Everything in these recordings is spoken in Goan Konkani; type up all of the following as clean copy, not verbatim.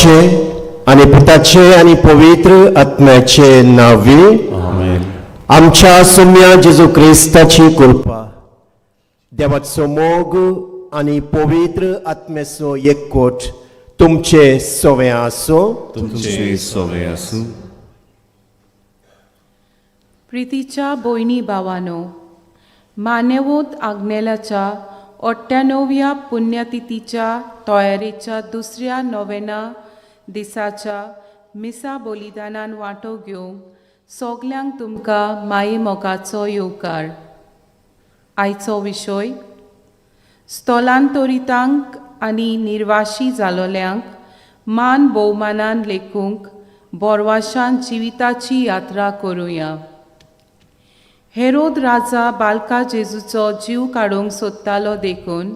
बापाचे आनी पुताचे आनी पवित्र आत्म्याचे नांवी आमेन. आमच्या सुम्या जेजू क्रिस्ताची कृपा, देवाचो मोग आनी पवित्र आत्म्याचो एकवट तुमचे सवे आसूं. तुमचे सवे आसूं. प्रितीच्या भयणी भावानो, मान्यवंत आग्नेलाच्या अठ्ठ्याणव्या पुण्यतिथीच्या तयारेच्या दुसऱ्या नोवेना दिसाच्या मिसा बलिदानान वांटो घेवंक सगल्यांक तुमकां माये मोगाचो येवकार. आयचो विशय स्थलांतरितांक आनी निर्वाशी जालोल्यांक मान भोवमानान लेखूंक बोरवाशान जिविताची यात्रा करुया. हेरोद राजा बालका जेजूचो जीव काडूंक सोदतालो देखून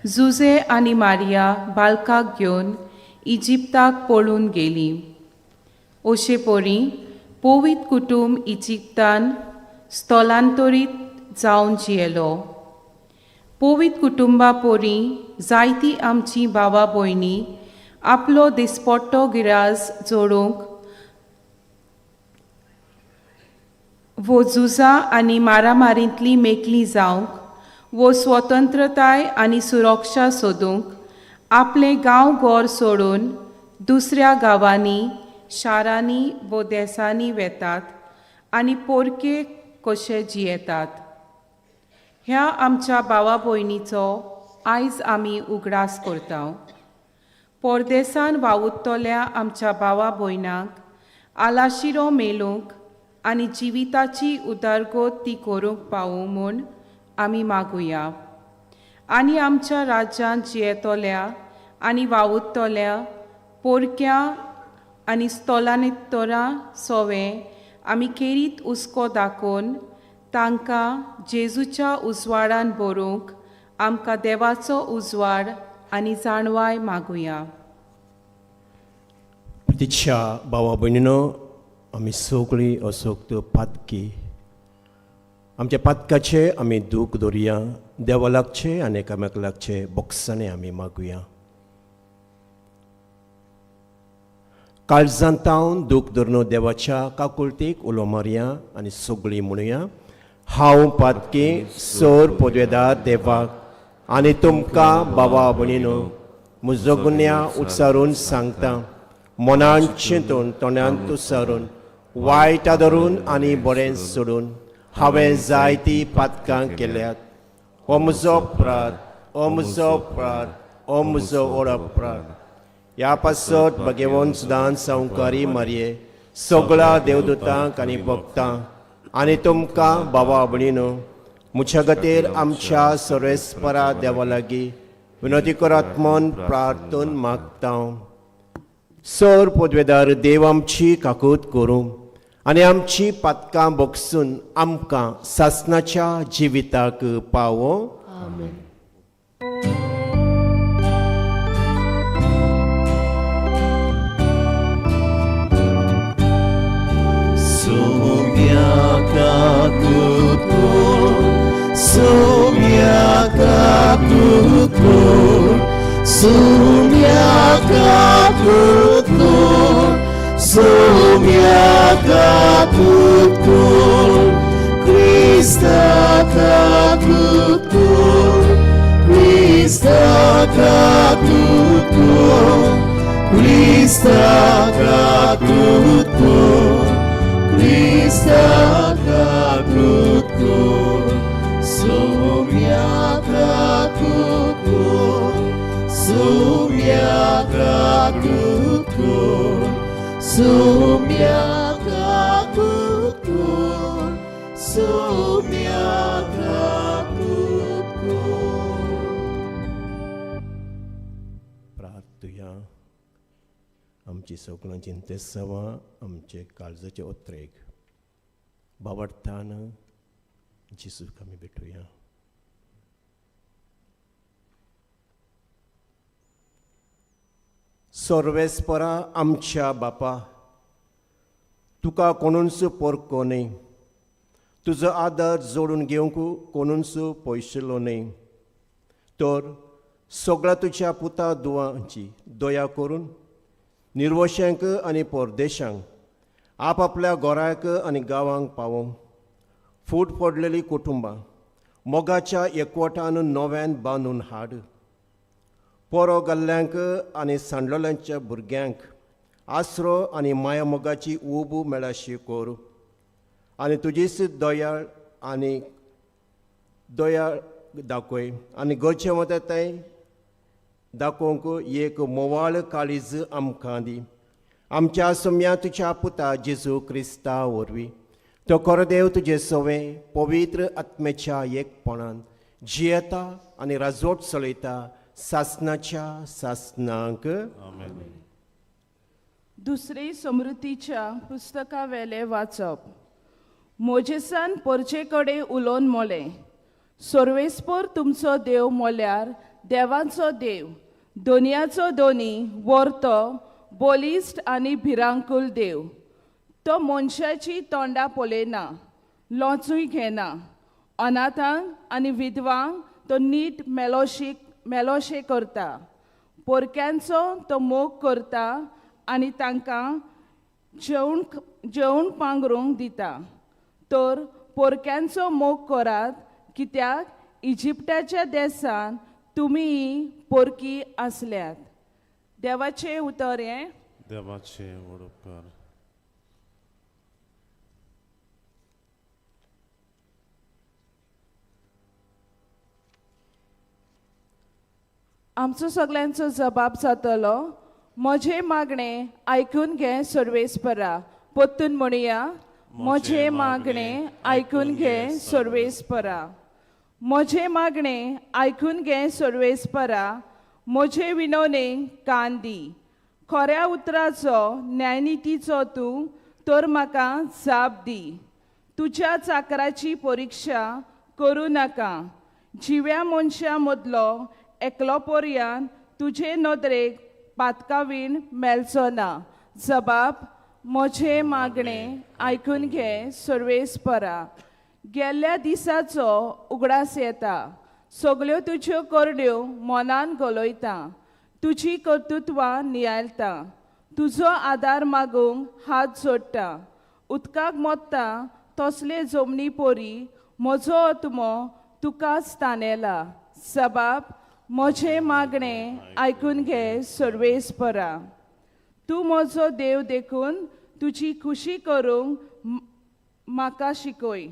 जुजे आनी मारिया बालकाक घेवन इजिप्ताक पळून गेली. अशे परी पवित कुटूंब इजिप्तान स्थलांतरीत जावन जियेलो. पवित कुटुंबा पोरी जायती आमची भावा भयणी आपलो दिसपट्टो गिराज जोडूंक वो झुजां आनी मारामारींतली मेकली जावंक वो स्वतंत्रताय आनी सुरक्षा सोदूंक आपलें गांव घर सोडून दुसऱ्या गांवांनी, शारांनी वो देसांनी वेतात आनी पोरके कशे जियेतात. ह्या आमच्या भावा भयणीचो आयज आमी उगडास करता. परदेसान वावुरतल्या आमच्या भावा भयणांक आलाशिरो मेळूंक आनी जिविताची उदरगत ती करूंक पावूं म्हूण आमी मागुया. आनी आमच्या राज्यांत जियेतल्या आनी वावुरतल्या पोरक्या आनी स्थलांतरां सोवे आमी खेरीत हुस्को दाखोवन तांकां जेजूच्या उजवाडान भरूंक आमकां देवाचो उजवाड आनी जाणवाय मागुया. प्रतिक्षा भावा भयणीनो, आमी सगळीं असोक्त पातकी. आमच्या पातकाचे आमी दूख दवरुया. देवा लागचे आनी एकामेका लागचे बोगसाणें आमी मागुया. काळजांत तावन दूख धरून देवाच्या काकुळतीक उलो मारया आनी सगळीं म्हणुया, हांव पातकी सोर पदवेदार देवाक आनी तुमकां बाबा भयणीनो म्हजो गुन्या उच्चारून सांगता. मनान चिंतून, तोंडान तुसारून, वायट धरून आनी बरें सोडून हांवें जायतीं पातकां केल्यात. हो म्हजो अपराध, हो म्हजो अपराध, हो म्हजो व्हड अपराध. ह्या पासत भगेवन सुदान संवकारी मारये, सगळ्या देवदूतांक आनी भक्तांक आनी तुमकां बाबा भयणीनो म्हज्या खातीर आमच्या सर्वेस्परा देवा लागीं विनोदी करात म्हूण प्रार्थून मागता. सर पदवेदार देव आमची काकूत करूं आनी आमची पातकां बोगसून आमकां सासनाच्या जिविताक पावो. प्रार्थुया. आमची सगळ्यांची इंतेसांवां, आमचे काळजाचे ओत्रेक बावडतान जेजूक आमी भेटुया. सर्वेस्परा आमच्या बापा, तुका कोणूच पोरको न्हय, तुजो आदर जोडून घेवंक कोणूच पयशिल्लो न्हय, तर सगळ्या तुज्या पुता दुवांची दया करून निर्वशांक आनी परदेशांक आपआपल्या घराक आनी गांवांक पावोवंक, फूट पडलेली कुटुंबां मोगाच्या एकवटान नव्यान बांदून हाड, पोरो गल्ल्यांक आनी सांडलोल्यांच्या भुरग्यांक आसरो आनी माया मोगाची ऊब मेळाशी कर आनी तुजीच दयाळ आनी दया दाखय आनी गरजे वता तें दाखोवंक एक मोवाळ काळीज आमकां दी। आमच्या सोम्या तुज्या पुता जेजू क्रिस्ता वरवीं तो खरो देव तुजे सवें पवित्र आत्म्याच्या एकपणान जियेता आनी राजवट चलयता सासनाच्या सासनाक। आमेन। दुसरे समृद्धीच्या पुस्तकावेलें वाचप। मोजेसान परचे कडेन उलोवन मोलें, सर्वेस्पर तुमचो देव मोल्यार देवांचो देव, दोनयाचो दोनी, वर्तो बलिश्ट आनी भिरांकूल देव। तो मनशाची तोंडां पळयना, लोंचूय घेना, अनाथांक आनी विधवांक तो नीट मेलोशे करता, पोरक्यांचो तो मोग करता आनी तांकां जेवण पांगरूंक दिता। तर पोरक्यांचो मोग करात, कित्याक इजिप्टाच्या देसान तुमी पोरकी आसल्यात। देवाचें उतर हें। देवाचें व्हड उपकार। आमचो सगल्यांचो जबाब जातलो, म्हजें मागणें आयकून घे सर्वेस्परा। परतून म्हणया, म्हजें मागणें आयकून घे सर्वेस्परा। म्हजें मागणें आयकून घे सर्वेस्परा, म्हजे विनवणेक कान दी। खऱ्या उतराचो न्यायनितीचो तूं तर म्हाका जाप दी। तुज्या चाकराची परिक्षा करूं नाका, जिव्या मनशां मदलो एकलो पर्यान तुजे नदरेक पातकावीण मेळचो ना। जबाब, म्हजें मागणें आयकून घे सर्वेस्परा। गेल्ल्या दिसाचो उगडास येता, सगल्यो तुज्यो करण्यो मनान घोलयता, तुजी कर्तृत्वां नियाळटा, तुजो आदार मागूंक हात जोडटा। उदकाक मोत्ता तसले जमनी पोरी म्हजो आत्मो तुकाच तानेला। जबाब, म्हजें मागणें आयकून घे सर्वेस्परा। तूं म्हजो देव देखून तुजी खुशी करूंक म्हाका शिकय।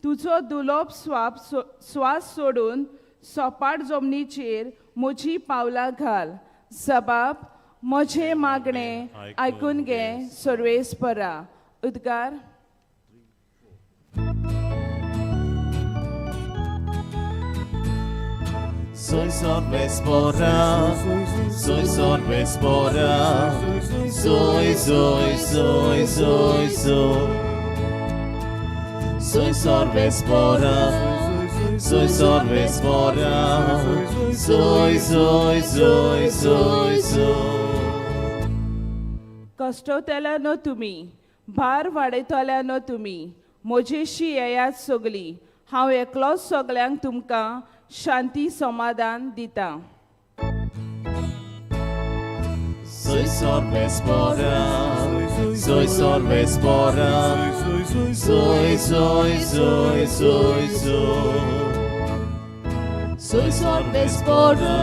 तुजो दुलोब स्वास सोडून सोपाट जमनीचेर म्हजी पावलां घाल। जबाब, म्हजें मागणें आयकून घे सर्वेस्परा। उद्गार। Soy sorvespora, soy sorvespora, soy, soy, soy, soy, soy. Soy sorvespora, soy sorvespora, soy, soy, soy, soy, soy. कश्टवतल्यानो तुमी, भार वाडयतल्यानो तुमी, म्हजेशी येयात सगली, हांव एकलोच सगल्यांक तुमकां शांती समाधान दिता। Soy sorvespora, soy sorvespora, soy, soy, soy, soy, soy. Soy sorvespora,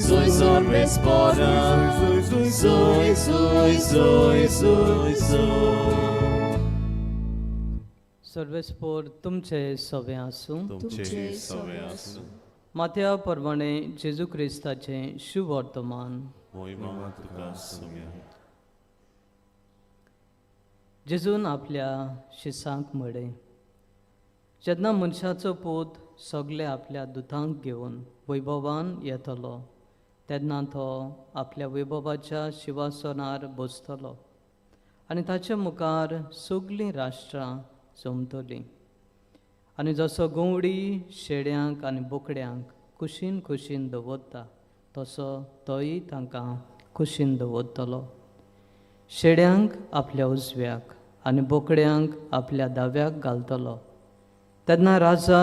soy sorvespora, soy, soy, soy, soy, soy. सर्वेस्पोर तुमचे सवे आसूं। तुमचे सवे आसूं। माथ्या प्रमाणे जेजू क्रिस्ताचें शुभवर्तमान। मोहिमा तुका सोम्या। जेजून आपल्या शिसांक म्हळें, जेन्ना मनशाचो पूत सगळे आपल्या दुतांक घेवन वैभवान येतलो तेन्ना तो आपल्या वैभवाच्या शिवासनार बसतलो आनी ताचे मुखार सगळीं राष्ट्रां जमतलीं आनी जसो गंवडी शेड्यांक आनी बोकड्यांक कुशीन कुशीन दवरता तसो तोय तांकां कुशीन दवरतलो। शेड्यांक आपल्या उजव्याक आनी बोकड्यांक आपल्या दाव्याक घालतलो। तेन्ना राजा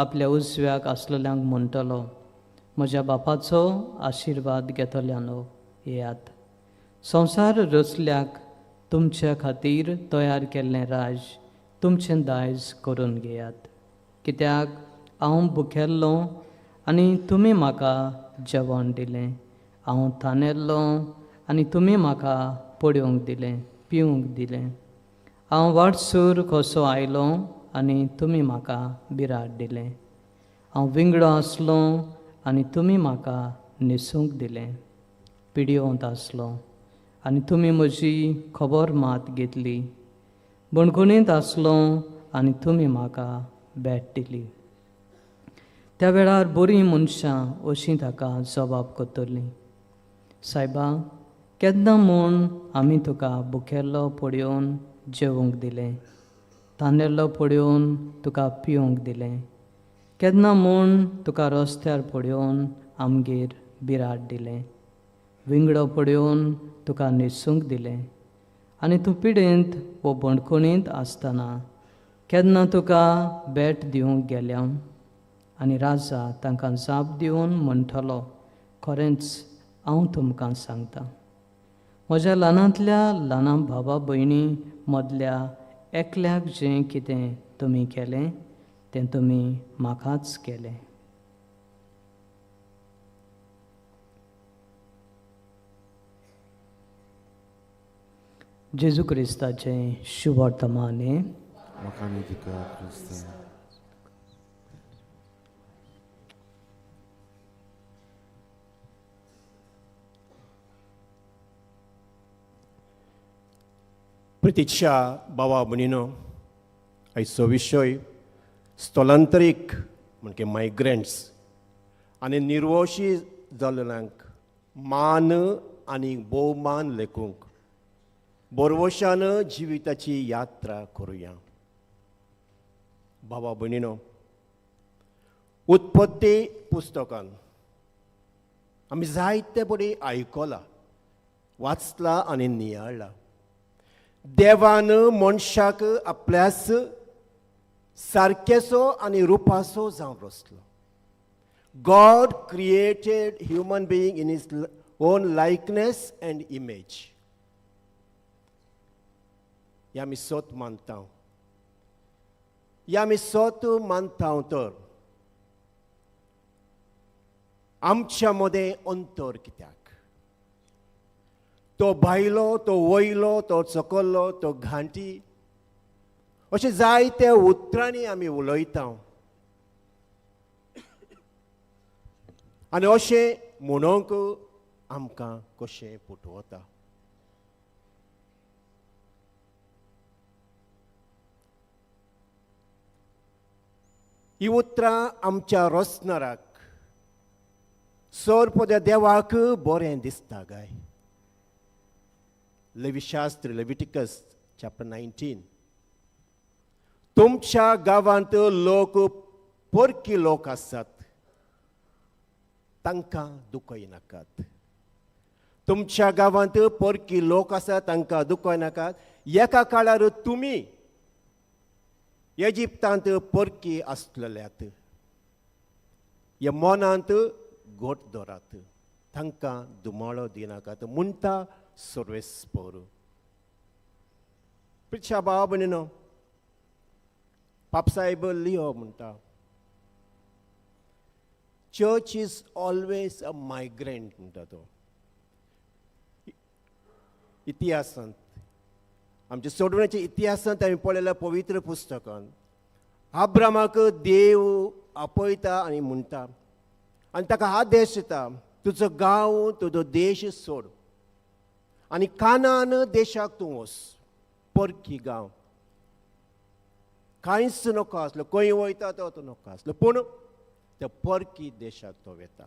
आपल्या उजव्याक आसलेल्यांक म्हणटलो, म्हज्या बापाचो आशिर्वाद घेतल्यानो येयात, संवसार रचल्याक तुमच्या खातीर तयार केल्लें राज तुमचें दायज करून घेयात. कित्याक हांव भुकेल्लो आनी तुमी म्हाका जेवण दिलें, हांव तानेल्लो आनी तुमी म्हाका पळोवंक दिलें, पिवंक दिलें. हांव वाटसूर कसो आयलो आनी तुमी म्हाका बिराड दिलें. हांव विंगडो आसलो आनी तुमी म्हाका न्हेसूंक दिलें. पिडियोंत आसलो आनी तुमी म्हजी खबर मात घेतली. बणखणींत आसलो आनी तुमी म्हाका भेट दिली. त्या वेळार बरीं मनशां अशीं ताका जबाब करतलीं, सायबा, केन्ना म्हूण आमी तुका भुकेल्लो पळोवन जेवंक दिलें, तानेल्लो पळोवन तुका पिवंक दिलें, केन्ना म्हूण तुका रस्त्यार पळोवन आमगेर बिराड दिलें, विंगडो पळोवन तुका न्हेसूंक दिलें आनी तूं पिडेंत वो बणखणींत आसतना केन्ना तुका भेट दिवंक गेल्या? आनी राजा तांकां जाप दिवन म्हणटलो, खरेंच हांव तुमकां सांगता, म्हज्या ल्हानांतल्या ल्हाना भावा भयणी मदल्या एकल्याक जें कितें तुमी केलें तें तुमी म्हाकाच केलें. जेजू क्रिस्ताचें शुभवर्तमान. प्रतिक्षा बाबा भयणीनो, आयचो विशय स्थलांतरीक म्हणजे मायग्रंट्स आनी निर्वोशी जाल्ल्यांक मान आनी भोवमान लेखूंक बोरवशान जिविताची यात्रा करुया. बाबा भयणीनो, उत्पत्ती पुस्तकान आमी जायते पडी आयकलां, वाचलां आनी नियाळ्ळां. देवान मनशाक आपल्यास सारकेसो आनी रुपासो जावन रचलो. God created human being in his own likeness and image. हें आमी सत मानता, हें आमी सत मानता तर आमच्या मदें अंतर कित्याक? तो भायलो, तो वयलो, तो चकल्लो, तो घांटी, अशें जायते उतरांनी आमी उलयता आनी अशें म्हणूंक आमकां कशें पुटवता? ही उतरां आमच्या रचणाराक, सोरपद्या देवाक बरें दिसता काय? लेविशास्त्र, लेविटिकस चॅप्टर 19. तुमच्या गांवांत लोक परकी लोक आसात, तांकां दुखयनाकात. तुमच्या गांवांत परकी लोक आसात, तांकां दुखयनाकात. एका काळार तुमी इजिप्तांत परकी आसलेल्यात, ह्या मनांत गोट दवरात, तांकां दुमाळो दिनाकात म्हणटा सर्वेस्पर. प्रिक्षा भाव भयणीनो, पापसाहेब लियो म्हणटा, church is always a migrant म्हणटा तो. इतिहासांत, आमच्या सोडवण्याच्या इतिहासांत आमी पळयल्या पवित्र पुस्तकान आब्रामाक देव आपयता आनी म्हणटा आनी ताका आदेश दिता, तुजो गांव, तुजो देश सोड आनी कानान देशाक तूं वच. परकी गांव, कांयच नको आसलो, खंय वयता तो तो नको आसलो, पूण त्या परकी देशाक तो वता.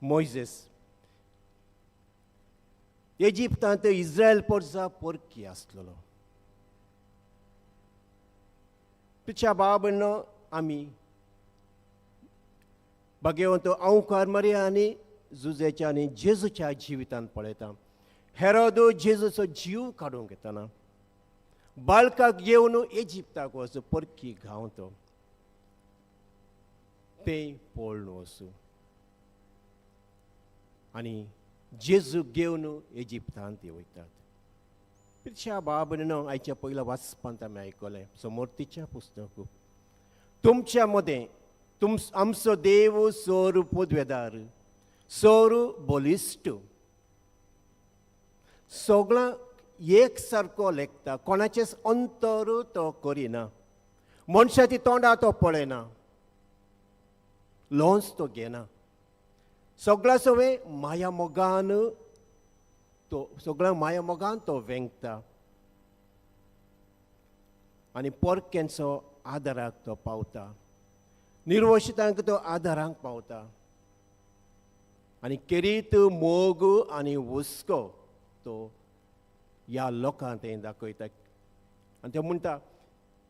मोयजेस इजिप्तांत इस्रायल परजा परकी आसलेलो. तुच्या बाबा आमी भाग्यवंत अंवकार मरिया आनी जुजेच्या आनी जेजूच्या जिवितांत पळयता. हेरोद जेजूचो जीव काडूंक येताना बाळकाक घेवन इजिप्ताक वचो, परकी गांव तो, ते पळोवन वचूं आनी जेजूक घेवन इजिप्तांत वयतात. पिरशा बाबा, आयच्या पयल्या वाचपांत आमी आयकलें समोर्तीच्या पुस्तक, तुमच्या मदें तुम आमचो देव सोर पदवेदार, सोर बलिश्ट, सगळ्यांक एक सारको लेखता, कोणाचेच अंतर तो करिना, मनशाची तोंडां तो पळयना, लोन्स तो घेना, सगळ्या सवे माया मोगान तो, सगळ्या माया मोगान तो वेंगता आनी परक्यांचो आदाराक तो पावता, निर्वशितांक तो आदाराक पावता आनी केरीत मोग आनी हुस्को तो ह्या लोकांक ते दाखयता. आनी ते म्हणटा,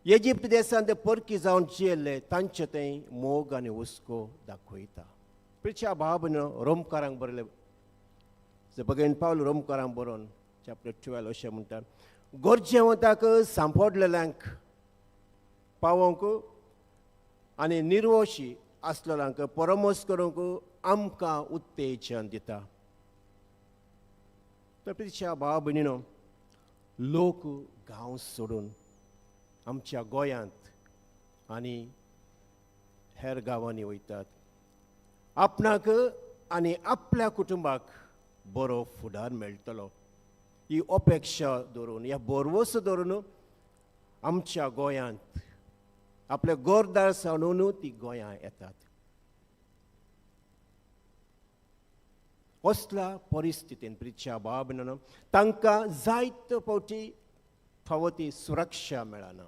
इजिप्त देशांत ते परकी जावन जियेल्ले तांचे ते मोग आनी हुस्को दाखयता. प्रिच्या भाव रोमकारांक बरयले, बगेन पावल रोमकारांक बरोवन चॅप्टर 12 अशें म्हणटा, गरजेवंताक सांपडलेल्यांक पावोवंक आनी निर्वोशी आसलेल्यांक परमोस करूंक आमकां उत्तेजन दिता. तर प्रिच्या भाव भयणीनो, लोक गांव सोडून आमच्या गोंयांत आनी हेर गांवांनी वयतात, आपणाक आनी आपल्या कुटुंबाक बरो फुडार मेळटलो ही अपेक्षा धरून, ह्या भरवंसो धरून आमच्या गोंयांत आपले गोरदार सांडून ती गोंयां येतात. असल्या परिस्थितीन प्रिच्या बाब तांकां जायते फावटी फावो ती सुरक्षा मेळना,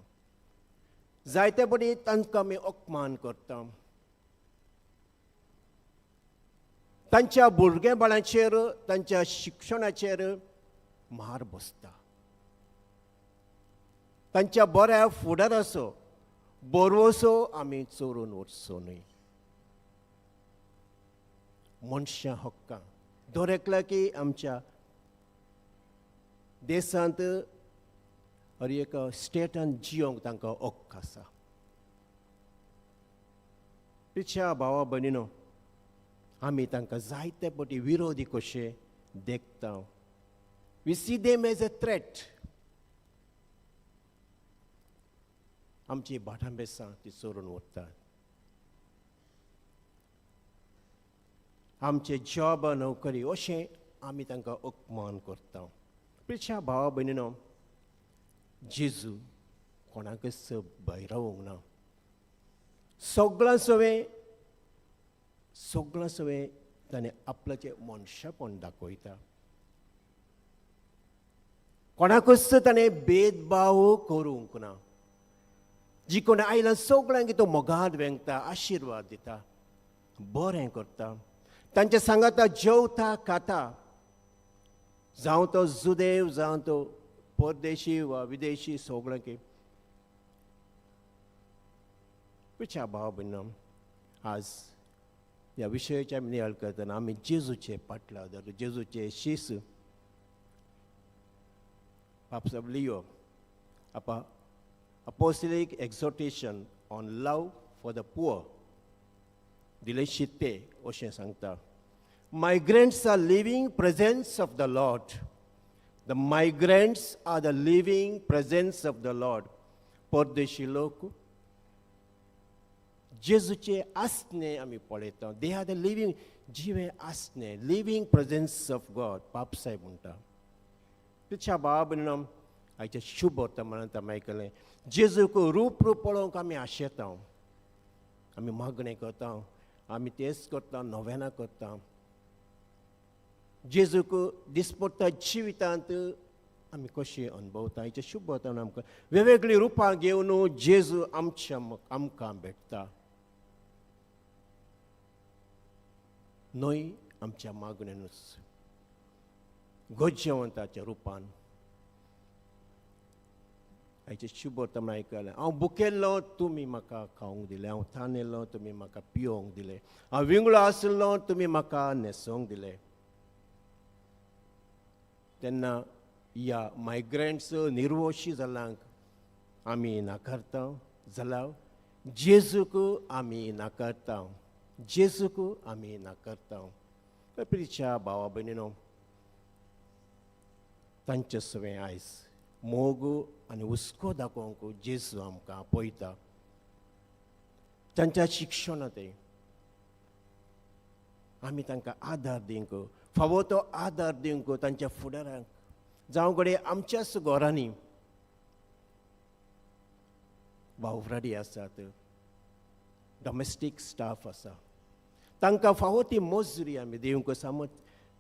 जायते फावटी तांकां आमी अपमान करता, तांच्या भुरगेबाळांचेर तांच्या शिक्षणाचेर मार बसता, तांच्या बऱ्या फुडाराचो भरवंसो आमी चोरून वचचो न्हय. मनशां हक्कां दर एकल्या की आमच्या देशांत हर एका स्टेटान जियोंक तांकां हक्क आसा. तिच्या भावा भयणीनो, आमी तांकां जायते फावटी विरोधी कशे देखता, we see them as a threat. आमची भाटां बेसां ती चोरून व्हरतात, आमचे जॉब नोकरी अशें आमी तांकां अपमान करता. प्रिच्या भावा भयणीनो, जेजू कोणाकच भायरावंक ना, सगळ्यां सवें सगळ्यां सवें ताणें आपल्याचें मनशापण दाखयता, कोणाकच ताणें भेदभाव करूंक ना, जी कोण आयला सगळ्यांक तो मोगाद वेंगता, आशिर्वाद दिता, बरें करता, तांच्या सांगाता जेवता खाता, जावं तो जुदेव जावं तो परदेशी वा विदेशी सगळ्यांक. पिछा भाव भयणो, आज ह्या विशयाचे आमी नियाळ करतना आमी जेजूचे पाटला धर, जेजूचे शीस पापसाब लियो आपा Apostolic Exhortation on Love for the Poor दिले शित्ते अशें सांगता, migrants are living presence of the Lord, the migrants are the living presence of the Lord. परदेशी लोक जेजूचे आसणे आमी पळयता, they are the living, जिवे आसणे, लिवींग प्रेजेन्स ऑफ गॉड पापसाय म्हणटा. तिच्या बाब आयच्या शुभ वर्तमानांत आमी आयकलें, जेजूक रूप रूप पळोवंक आमी आशेता, आमी मागणें करता, आमी तेच करता, नोवेनां करता, जेजूक दिसपट्टा जिवितांत आमी कशें अनुभवता. आयच्या शुभ वर्तमान आमकां वेगवेगळीं रुपां घेवन जेजू आमच्या आमकां भेटता, न्हय आमच्या मागणेनूच गरजेवंताच्या रुपान. आयचें शुभ वर्तमान आयकलें, हांव भुकेल्लो तुमी म्हाका खावंक दिलें, हांव तानेल्लो तुमी म्हाका पिवंक दिलें, हांव विंगळो आशिल्लो तुमी म्हाका न्हेसोवंक दिलें. तेन्ना ह्या मायग्रंट्स निर्वोशी जाल्यांक आमी नाकारता जाल्यार जेजूक आमी नाकारता, जेजूक आमी नाकारता. प्रिच्या भावा भयणीनो, तांचे सवें आयज मोग आनी हुस्को दाखोवंक जेजू आमकां आपयता. तांच्या शिक्षणांत आमी तांकां आदार दिवंक, फावो तो आदार दिवंक तांच्या फुडाराक, जावं घडये आमच्याच घरांनी वावराडी आसात, डॉमेस्टीक स्टाफ आसा, तांकां फावो ती मजुरी आमी दिवंक समज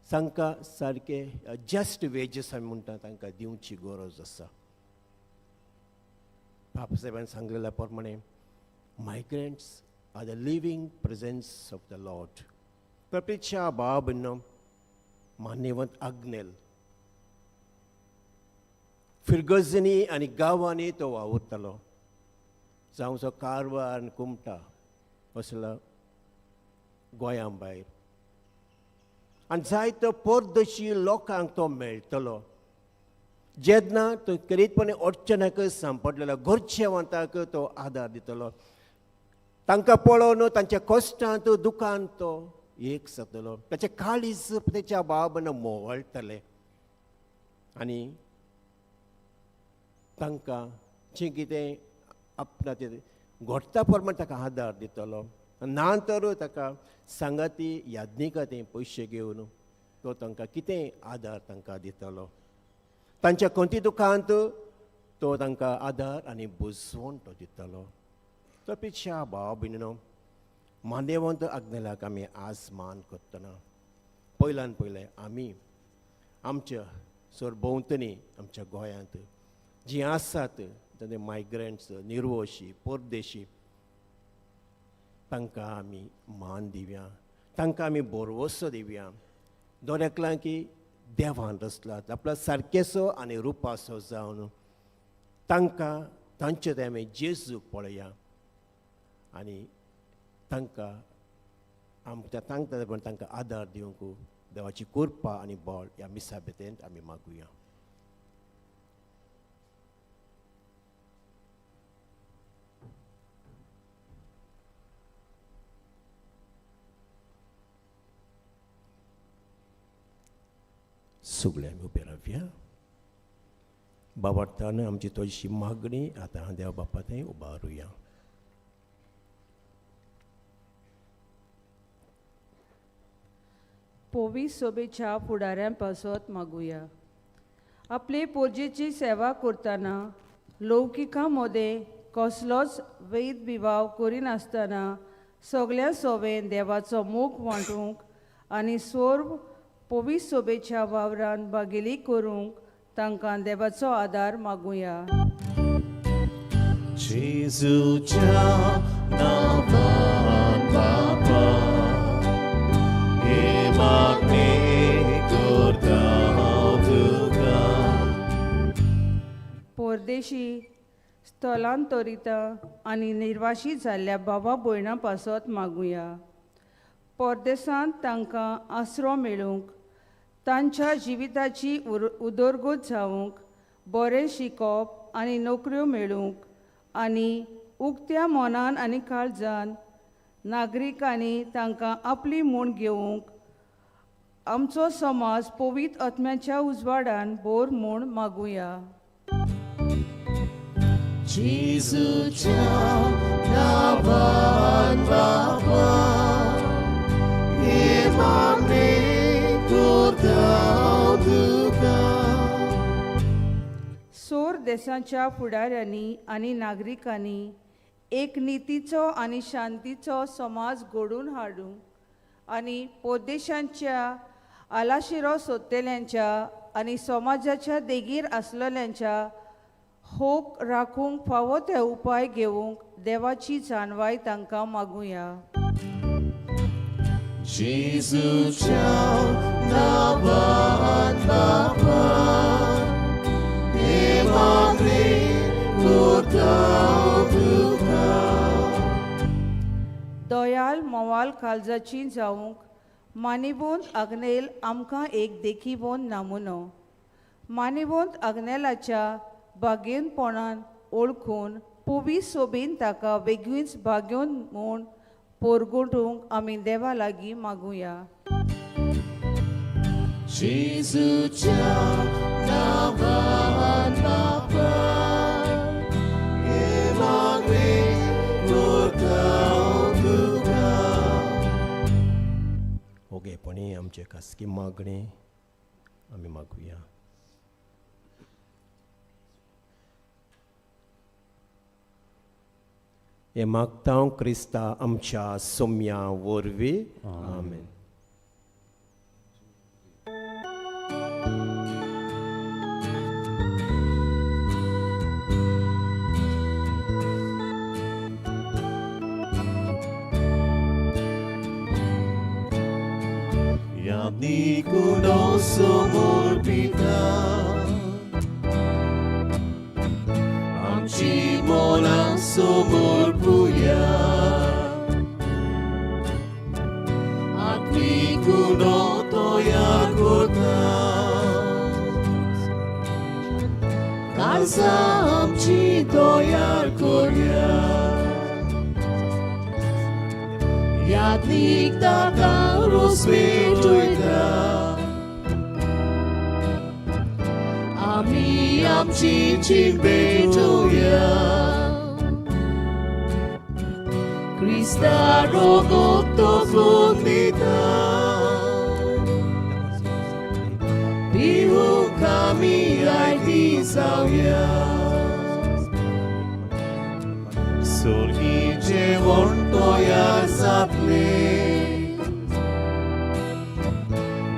तांकां सारके जस्ट वेजस आमी म्हणटा तांकां दिवची गरज आसा. बाबासाहेबान सांगिल्ल्या प्रमाणे migrants are the living presence of the Lord. प्रपेक्षा बाब मान्यवंत आग्नेल फिरगजनी आनी गांवांनी तो वावुरतालो, जावं कारवार आनी कुमटा असलो गोंया भायर, आनी जायतो परदेशी लोकांक तो मेळटलो. जेन्ना तो खेरीतपणे अडचणाक सांपडलेलो गरजेवंताक तो आदार दितलो, तांकां पळोवन तांच्या कश्टांत दुकान तो एक जातलो, ताचें काळीज तेच्या बाबान मोवळटलें आनी तांकां जें कितें आपणाचें घडटा प्रमाण ताका आदार दितलो. ना तर ताका सांगाती याज्ञिका ते पयशे घेवन तो तांकां कितें आदार तांकां दितलो. तांच्या खंती दुखांत तो तांकां आदार आनी बुजवण तो दितलो. तो पेक्षा भाव भयणीनो, मान्यवंत आग्नेलाक आमी आज मान करतना पयल्यान पयलें आमी आमच्या सरभोंवतणी आमच्या गोंयांत जीं आसात ते मायग्रंट्स, निर्वोशी, परदेशी, तांकां आमी मान दिवया, तांकां आमी भरवसो दिवया. दर एकल्याक की देवान रचला आपल्या सारकेसो आनी रुपासो जावन तांकां तांचे ते आमी जेजूक पळया आनी तांकां आमच्या तांकां पण तांकां आदार दिवंक देवाची कृपा आनी बळ ह्या मिसा बेतेंत आमी मागुया. सगळे आमी उबे रावया. बाबार्थान आमची तशी मागणी आतां देव बापा थंय उबारुया. पोवी सोबेच्या फुडाऱ्यां पासत मागुया. आपले पोरजेची सेवा करतना लौकिका मदें कसलोच वैद विवाह करिनासतना सगळ्या सोबेन देवाचो मोग वांटूंक आनी सोर्व पोवी सोबेच्या वावरान भागेली करूंक तांकां देवाचो आदार मागुया. जेजूच्या नांवान बापा हे मागणें करता हांव तुका. परदेशी स्थलांतरिता आनी निर्वाशी जाल्ल्या बाबा भयणां पासत मागुया. परदेसांत तांकां आसरो मेळूंक, तांच्या जिविताची उदरगत जावंक, बरें शिकप आनी नोकऱ्यो मेळूंक आनी उक्त्या मनान आनी काळजान नागरिकांनी तांकां आपली म्हूण घेवंक आमचो समाज पवित्र आत्म्याच्या उजवाडान बोर म्हूण मागुया. जेजूच्या नांवान बापा हे मागणें करता हांव तुका. सोर देशाच्या फुडाऱ्यांनी आनी नागरिकांनी एक नितीचो आनी शांतीचो समाज घडोवन हाडूंक आनी परदेशांच्या आलाशिरो सोदतल्यांच्या आनी समाजाच्या देगीर आसलेल्यांच्या होक राखूंक फावो ते उपाय घेवंक देवाची जाणवाय तांकां मागुया. जेजूच्या नांवान बापा हे मागणें करता हांव तुका. दयाल मोवाल काळजाची जावंक मानिवंत आग्नेल आमकां एक देखीवंत नमुनो. मानिवंत आग्नेलाच्या भाग्यनपणान ओळखून पुवी सोबीन ताका वेगळीच भाग्योन म्हूण पोरगुटूंक आमी देवा लागीं मागुया. जेजूच्या नांवान बापा हें मागणें करता तुका. ओगेपणी आमचे खासगी मागणें आमी मागुया. हें मागता हांव क्रिस्ता आमच्या सोम्या वरवीं. आमेन. Yadnikuno sumurpita Amchi mona sumurpuya Atmikuno toya kurta Kalsa amchi toyar korya Yadnik taka rosvetujta Ami amchi chimbetuya Krista rogoto kundita Pihu kami aiti sauya Sorgi जेवण तयार जातलें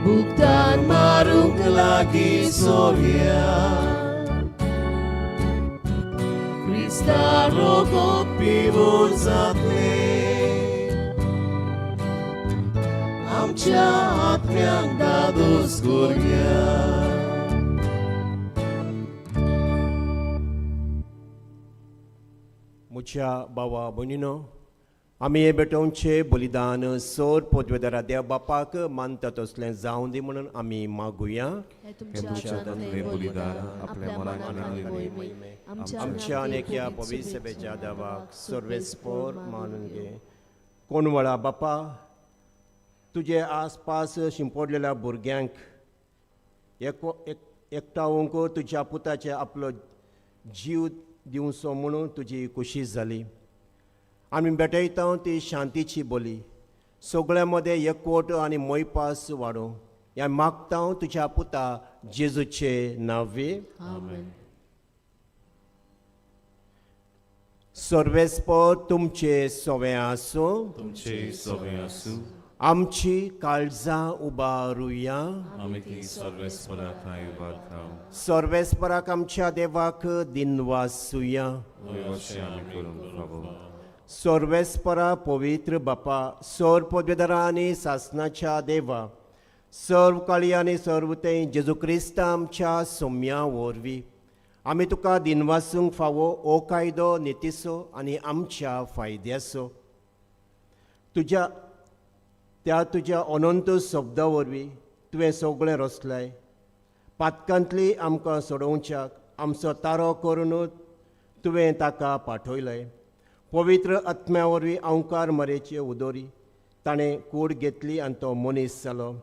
भुगतान मारूंक लागीं सोरया क्रिस्ता रोगोत पिवून जातलें आमच्या आत्म्यांक दादोस करया. म्हज्या भावा भयणीनो, आमी हें भेटोवचें बलिदान सोर पदवेदारा देव बापाक मानता तसलें जावं दी म्हणून आमी मागुया. हे तुमच्या हातांतलें बलिदान आपल्या मनाक आनी मोहिमेक आमच्या आनी ह्या पवित्र सभेच्या देवाक सर्वेस्पोर मानून घे. कोण वळा बापा, तुजे आसपास शिंपडलेल्या भुरग्यांक एकठावंक तुज्या पुताचे आपलो जीव दिवचो म्हणून तुजी खोशी जाली. आमी भेटयता ती शांतीची बोली सगळ्या मदें एकवट आनी मोयपास वाडोवं ह्या मागता तुज्या पुता जेजूचे नांवे. आमेन. सर्वेस्पोर तुमचे सवें आसूं. तुमचे सवें आसूं. आमची काळजां उबारुया. आमी ती सर्वेस्परा थंय उबारता. सर्वेस्पराक आमच्या देवाक दिनवासुया. अशें आमी करूंक फावो. सर्वेस्परा पवित्र बापा, सर्व पदवेदारा आनी सासनाच्या देवा, सर्व काळी आनी सर्व तें जेजू क्रिस्त आमच्या सोम्या वरवीं आमी तुका दिनवासूंक फावो ओ कायदो नितीचो आनी आमच्या फायद्याचो. तुज्या त्या तुज्या अनंत शब्दा वरवीं तुवें सगळें रचलाय. पातकांतली आमकां सोडोवच्याक आमचो तारो करून तुवें ताका पाठयलें. पवित्र आत्म्या वरवीं अंकार मरेचे उदोरी ताणें कूड घेतली आनी तो मनीस जालो.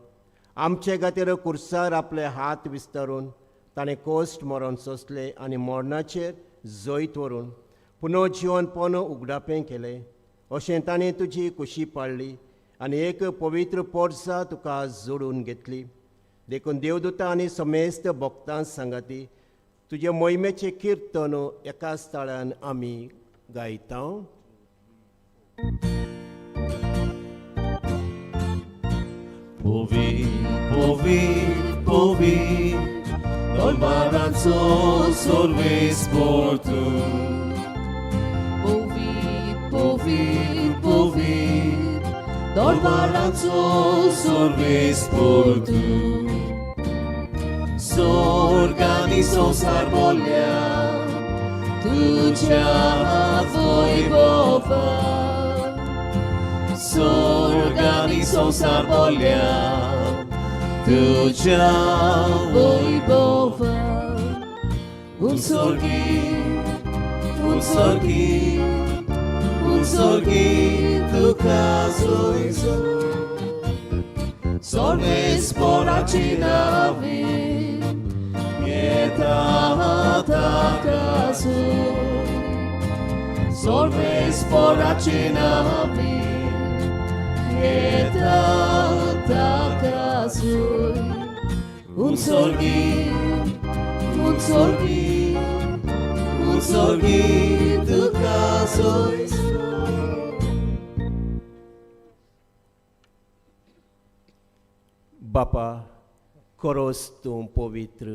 आमचे खातीर कुर्सार आपले हात विस्तारून ताणें कोश्ट मरण सोंसलें आनी मरणाचेर जैत व्हरून पुनः जिवनपण उगडापें केलें. अशें ताणें तुजी कुशी पाळ्ळी आनी एक पवित्र पोरसा तुका जोडून घेतली. देखून देवदूता आनी समेस्त भक्तां सांगाती तुजे मोहिमेचें किर्तन एका स्थळान आमी गायता. Povi, povi, povi, Dolbaranzo sorves portu. Povi, povi, povi, Dolbaranzo sorves portu. Sorganizo sarbolea, तुझ्या वैभवा. Sorganizo sarbolea, तुझ्या Vaibhava. Un sorgi, un sorgi, un sorgi, tu caso iso. सर्वेस्पराची नांवी येता ताका सर्वेस्पराची नांवी येता ताका Un sorgi, un sorgi, un sorgi तुका सोयसो. बापा करोस तूं पवित्र,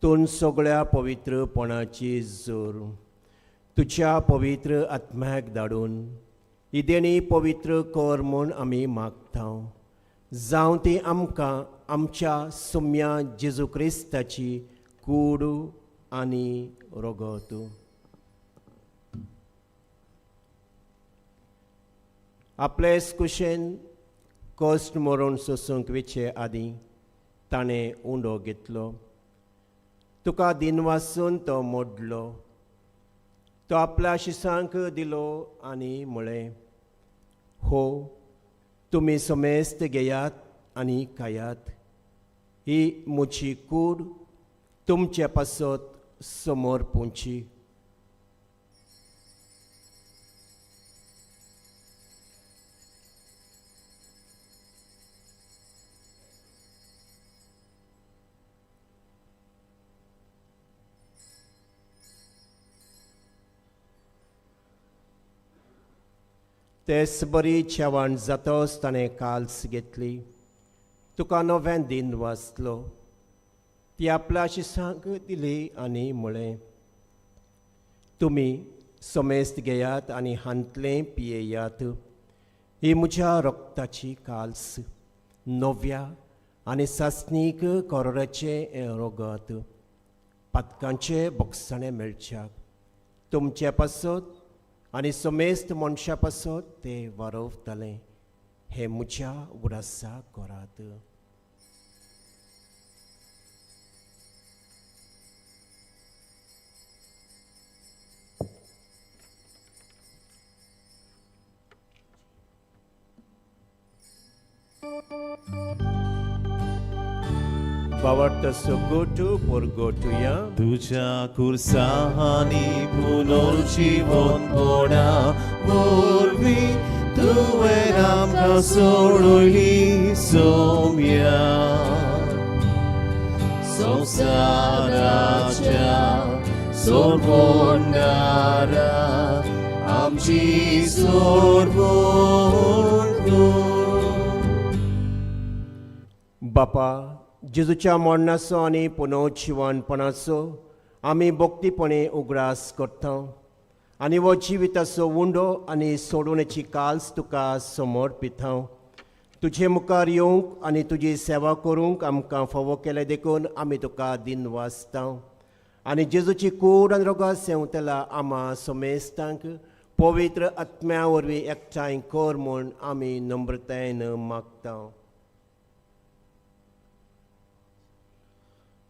तूं सगळ्या पवित्रपणाची जोर तुज्या पवित्र आत्म्याक धाडून ही देणी पवित्र कर म्हूण आमी मागता. जावं ती आमकां आमच्या सुम्या जेजू क्रिस्ताची कूड आनी रगत. आपले कुशेन कश्ट मरण सोसूंक वेचे आदीं ताणें उंडो घेतलो, तुका दिनवासून तो मोडलो, तो आपल्या शिसांक दिलो आनी म्हळें, हो तुमी समेस्त घेयात आनी खायात, ही म्हजी कूड तुमचे पासत समोर पुंची. तेच बरी जेवण जातच ताणें काल्स घेतली, तुका नव्यान दिन वाचलो, ती आपल्या शिसांक दिली आनी म्हळें, तुमी समेस्त घेयात आनी हांतलें पियेयात, ही म्हज्या रक्ताची काल्स, नव्या आनी सासणीक कोरोराचें रगत, पातकांचे बोगसाणें मेळच्याक तुमचे पासत आनी समेस्त मनशा पासत ते वारवतले, हे म्हज्या उडासा करात. बावडतो गोटू पोरगोटुया तुझ्या कुर्सांनी पुनर्जीवनपणा वरवीं तुवें आमकां सोडयली सोम्या. संवसाराच्या सोडवणारा आमची सोडवण कर. बापा, जेजूच्या मरणाचो आनी पुनर्जिवनपणाचो आमी भक्तीपणे उगडास करता आनी हो जिविताचो उंडो आनी सोडवणेची काल्स तुका समर्पिता. तुजे मुखार येवंक आनी तुजी सेवा करूंक आमकां फावो केलें देखून आमी तुका दिनवासता आनी जेजूची कूड आनी रोगां सेवतला आमा समेस्तांक पवित्र आत्म्या वरवीं एकठांय कर म्हूण आमी नम्रतायेन मागता.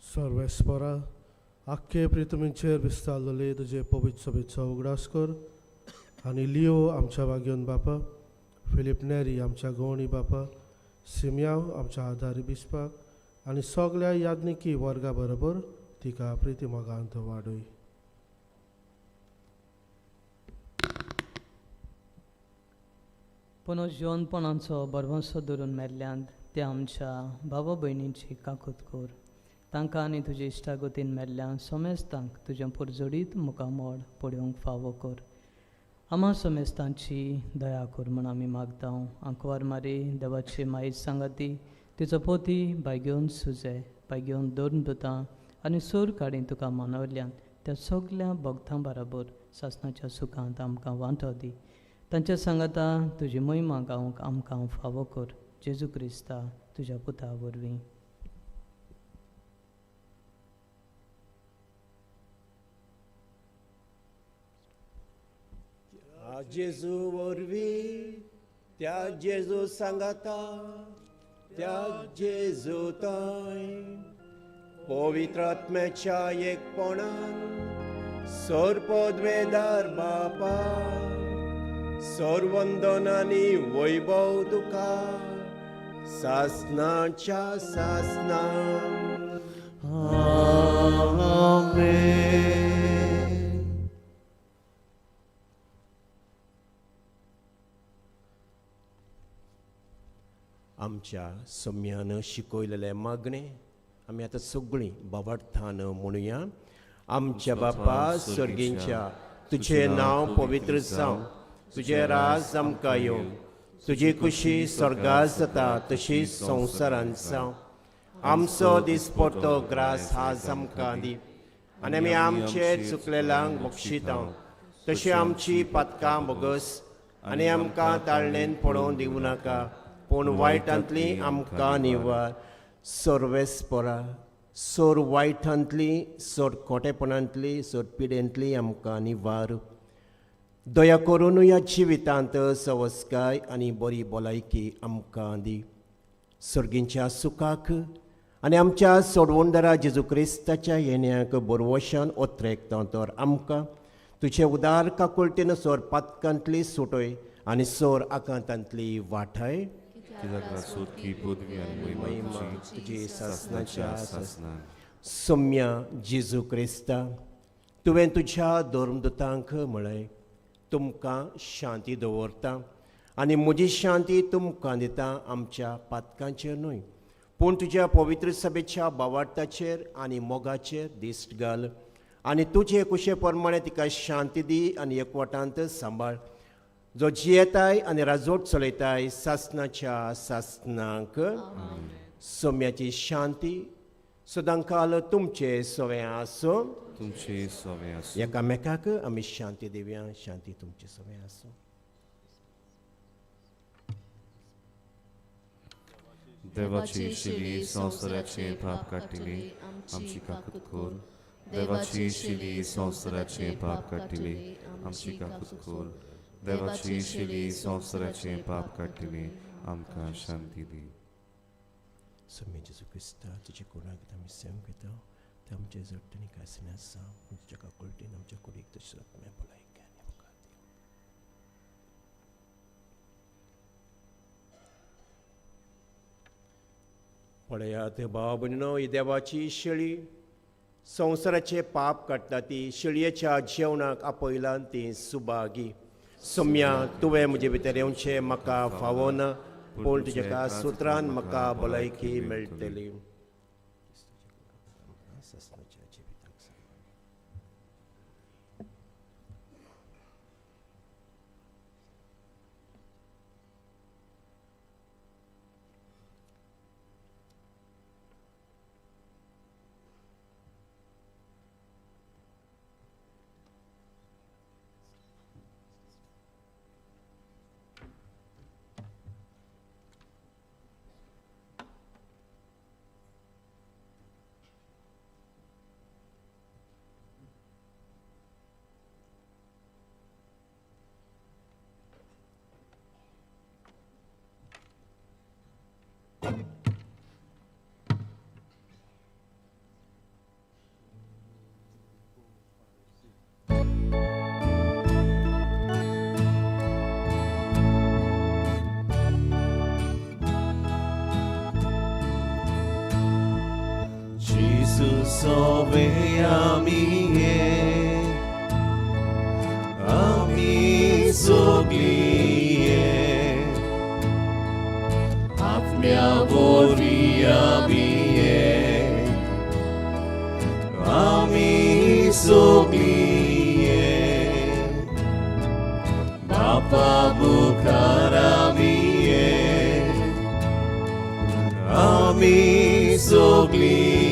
सर्वेस्परा, आख्खे प्रितमीचेर विस्तारलेले तुजे पवित्र सभेचो उगडास कर आनी लियो आमच्या वाग्योन बापा, फिलीप नेरी आमच्या गोवणी बापा, सिमयाव आमच्या आदारी बिस्पाक आनी सगळ्या याज्ञिकी वर्गा बरोबर तिका प्रिती मोगांत वाडय. पुनर्जीवनपणाचो भरवंसो धरून मेल्ल्यान त्या आमच्या भावा भयणींची काकूत कर. तांकां आनी तुजे इश्टागतीन मेल्ल्यान समेस्तांक तुजें पुरजोडीत मुखामळ पळोवंक फावो कर. आमा समेस्तांची दया कर म्हूण आमी मागता. आंकवार मारी देवाची मायेच सांगाती तिचो पोती बायगेवन सुजे बायगेवन दोन दुतां आनी सूर काडी तुका मानवल्यान त्या सगल्या भक्तां बराबर सासणाच्या सुखांत आमकां वांटो दी. तांच्या सांगाता तुजी महिमा गावंक आमकां फावो कर. जेजू क्रिस्ता तुज्या पुता वरवीं. जेजू वरवीं त्या जेजू सांगाता त्या जेजू ताय पवित्र आत्म्याच्या एकपणान सर्पद्वेदार बापा सर्वंदन आनी वैभव तुका सासनाच्या सासना. आमेन. आमच्या सम्यान शिकयलेलें मागणें आमी आतां सगळीं बाबार्थान म्हणुया. आमच्या बापा सर्गींच्या, तुजें नांव पवित्र जावं, तुजें राज आमकां येवं, तुजी खुशी स्वर्गात जाता तशी संवसारांत जावं. आमचो दिसपडटो ग्रास आज आमकां दी आनी आमी आमचे चुकलेल्यांक बक्षिता तशी आमची पातकां बोगस आनी आमकां ताळणेन पडोवन दिवं नाका, पूण वायटांतली आमकां निवार. सर्वेस्परा सोर वायटांतली, सोर खोटेपणांतली, सोर पिडेंतली आमकां निवार. दया करून ह्या जिवितांत सवस्काय आनी बरी भलायकी आमकां दी. सर्गींच्या सुखाक आनी आमच्या सोडवणदारा जेजू क्रिस्ताच्या येण्याक बरवशान ओत्रेकता तर आमकां तुजे उदार काकुळटेन सोर पातकांतली सुटय आनी सोर आकांतांतली वाठाय. कित्याक सोदकी पदवी आनी महिमा तुजी सासनाच्या सासनान. सोम्या जेजू क्रिस्ता, तुवें तुज्या धर्मदुतांक म्हळें, तुमकां शांती दवरता आनी म्हजी शांती तुमकां दिता, आमच्या पातकांचेर न्हय पूण तुज्या पवित्र सभेच्या बावार्थाचेर आनी मोगाचेर दिश्ट घाल आनी तुजे कुशे प्रमाणे तिका शांती दी आनी एकवटांत सांबाळ, जो जियेताय आनी राजवट चलयताय सासनाच्या सासनाक. सोम्याची शांती सदांकाल तुमचे सवें आसूं. तुमचे सवें आसूं. एकामेकाक आमी शांती दिवया. शांती तुमचे सवें आसूं. देवाची शिली संवसाराचे पाप काडटली आमची काकूत कर. देवाची शिली संवसाराचे पाप काडटली आमची काकूत कर. देवाची शिली संवसाराचे पाप काडटली आमकां शांती दी. सोम्या जेजू क्रिस्ता, तुजे कोणाक आमी सेम घेता ते आमचे जडटणी कांय आसा, पूण तुज्या काकुळटेन आमच्या कुडीक तशें भलायकी आनी मुखार दी. पळयात भाव भयणीनो, ही देवाची शेळी संवसाराचे पाप काडटा ती शेळयेच्या जेवणाक आपयलान ती सुभागी. सोम्या, तुवें म्हजे भितर येवचें म्हाका फावना, पूण तुज्या एका सुत्रान म्हाका भलायकी मेळटली. Sove amie, ami soglie, atmia vori amie, ami soglie, Bapa bukar amie, ami soglie.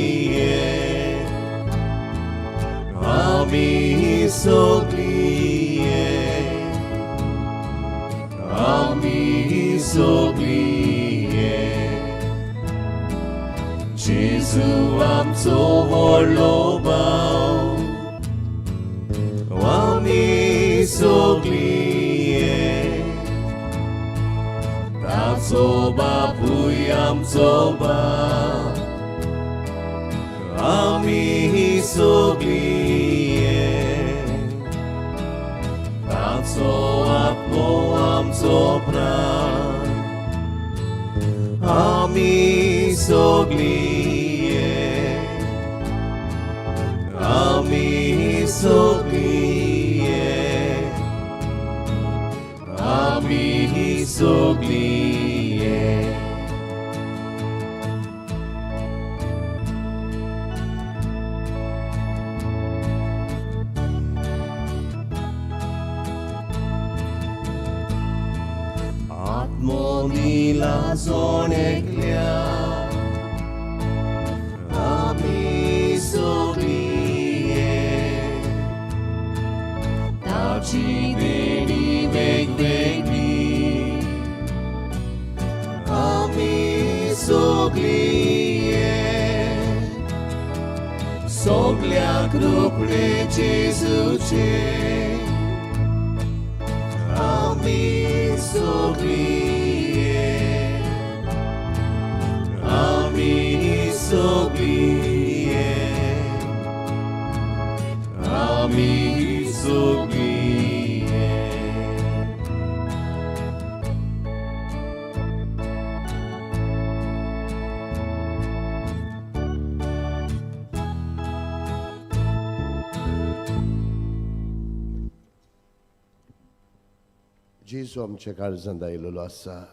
Ami soglie, ami soglie. Gesù amzo vorlobau, ami soglie. Tazo bapui amzo ba, ami soglie. Tazo atmo amzo pran, आमी सगळीं एक, आमी सगळीं एक, आमी सगळीं एक. आत्मो दिला जोण एकल्या, आमी सगळीं एक, ताची देणी वेगवेगळी, आमी सगळीं एक, सगळ्याक रुपडे जेजूचें, आमी सगळीं एक, आमी सगळीं एक, आमी सगळीं एक. जेजू आमच्या काळजांत आयलेलो आसा.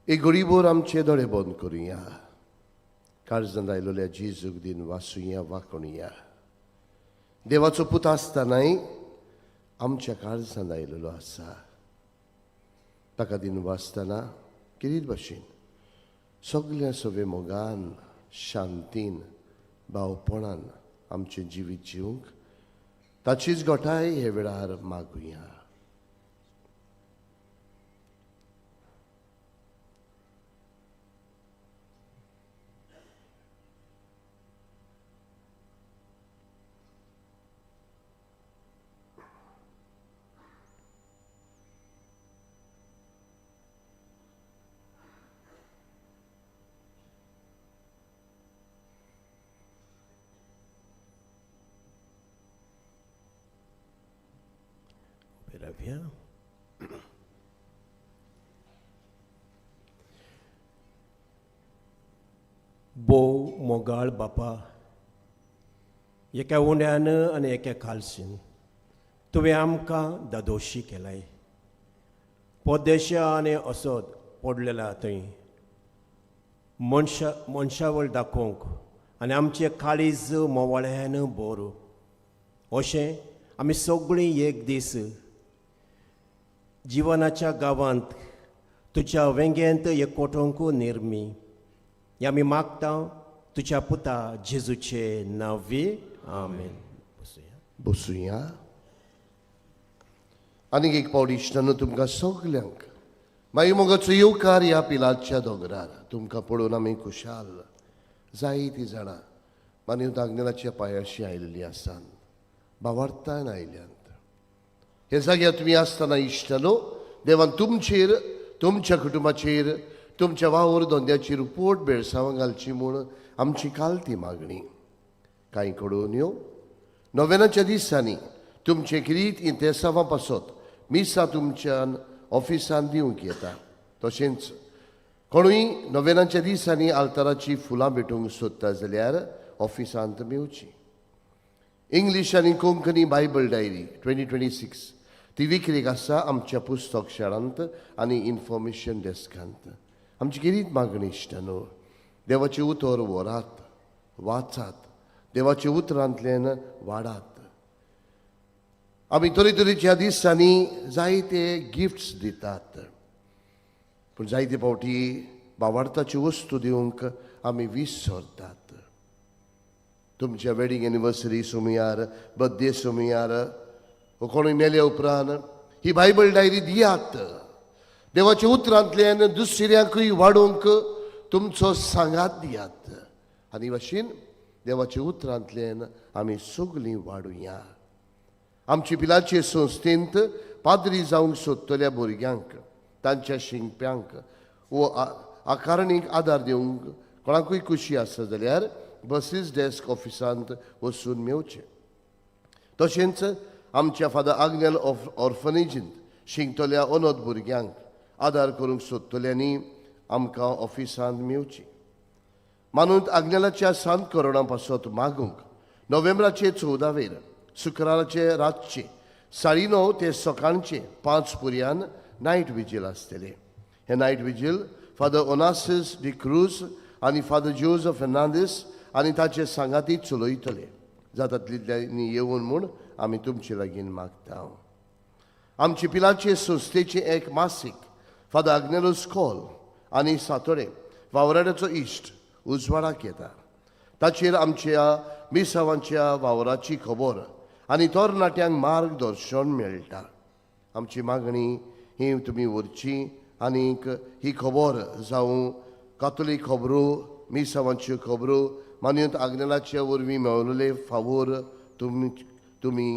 एक घडीभर आमचे दोळे बंद करुया. काळजांत आयलेल्या जेजूक दिन वासुया वाकोणया. देवाचो पूत आसतनाय आमच्या काळजांत आयलेलो आसा. ताका दिन वाचतना किरीत भाशेन सगल्या सवे मोगान, शांतीन, भावपणान आमचें जिवीत जिवंक ताचीच गोठाय हे वेळार मागुया. रावया. भोव मोगाळ बापा, एका उंड्यान आनी एका खालसीन तुवें आमकां दादोशी केलाय. पोदेशा आनी असोद पडलेला थंय मनशा मनशावळ दाखोवंक आनी आमचें काळीज मोवाळ्यान बोर अशें आमी सगळीं एक दीस जिवनाच्या गांवांत तुज्या वेंगेंत एकवटोवंक निर्मी. हे आमी मागता तुज्या पुता जेजूचे नांवी, आमेन. बसुया. बसुया. आनीक एक पावट इश्टानो तुमकां सगल्यांक मागीर मोगाचो येवकार ह्या पिलाच्या दोंगरार. तुमकां पळोवन आमी खुशाल. जायतीं जाणां मानव आग्नेलाच्या पांयाशी आयिल्लीं आसात, भावार्थान आयल्यांत. हे जाग्यार तुमी आसतना इश्टानो देवान तुमचेर, तुमच्या कुटुंबाचेर, तुमच्या वावर धंद्याचेर पोट बेळसांवां घालची म्हूण आमची कालती मागणी. कांय कडून ह्यो नोवेनाच्या दिसांनी तुमचे किरीत इंतेसांवां पासत मिसां तुमच्यान ऑफिसान दिवंक येता. तशेंच कोणूय नोवेनाच्या दिसांनी आल्ताराची फुलां भेटूंक सोदता जाल्यार ऑफिसांत मेवची. इंग्लीश आनी कोंकणी बायबल डायरी 2026 ती विक्रेक आसा आमच्या पुस्तक शाळांत आनी इन्फॉर्मेशन डेस्कांत. आमची किरीत मागणी इश्टानो देवाचें उतर व्हरात, वाचात, देवाच्या उतरांतल्यान वाडात. आमी तरेतरेच्या दिसांनी जायते गिफ्ट्स दितात, पूण जायते फावटी भावार्थाच्यो वस्तू दिवंक आमी विसरतात. तुमच्या वेडींग एनिवर्सरी सुमयार, बर्थडे सुमयार, कोणूय मेल्या उपरांत ही बायबल डायरी दियात. देवाच्या उतरांतल्यान दुसऱ्यांकूय वाडोवंक तुमचो सांगात दियात आनी भाशेन देवाच्या उतरांतल्यान आमी सगलीं वाडुया. आमची पिलाचे संस्थेंत पाद्री जावंक सोदतल्या भुरग्यांक, तांच्या शिंकप्यांक वो आकारणीक आदार दिवंक कोणाकूय खुशी आसा जाल्यार बसीस डेस्क ऑफिसांत वचून मेवचें. तशेंच आमच्या फादर आग्नेल ऑर्फनेजींत शिंकतल्या अनोद भुरग्यांक आदार करूंक सोदतल्यांनी आमकां ऑफिसांत मेवची. मानून आग्नेलाच्या सांत कोरोना पासत मागूंक नोव्हेंबराचे 14वेर शुक्राराचे रातचे 9:30 ते सकाळचे 5 पुरयान नायट विजील आसतले. हे night vigil father Onassis D Cruz आनी फादर जोजफ फेर्नांदीस आनी ताचे सांगाती चलयतले. जाता तितल्यांनी येवन म्हूण आमी तुमचे लागीं मागता. आमचे पिलाचे संस्थेचे एक मासीक फादर आग्नेलोस कॉल आनी सातोडे वावराड्याचो इश्ट उजवाडाक येता. ताचेर आमच्या मिसावांच्या वावराची खबर आनी तरणाट्यांक मार्गदर्शन मेळटा. आमची मागणी ही तुमी व्हरची आनीक ही खबर जावं कातोलीक खबरो, मिसावांच्यो खबरो, मान्यत आग्नेलाचे वरवीं मेळिल्ले फावोर तुमी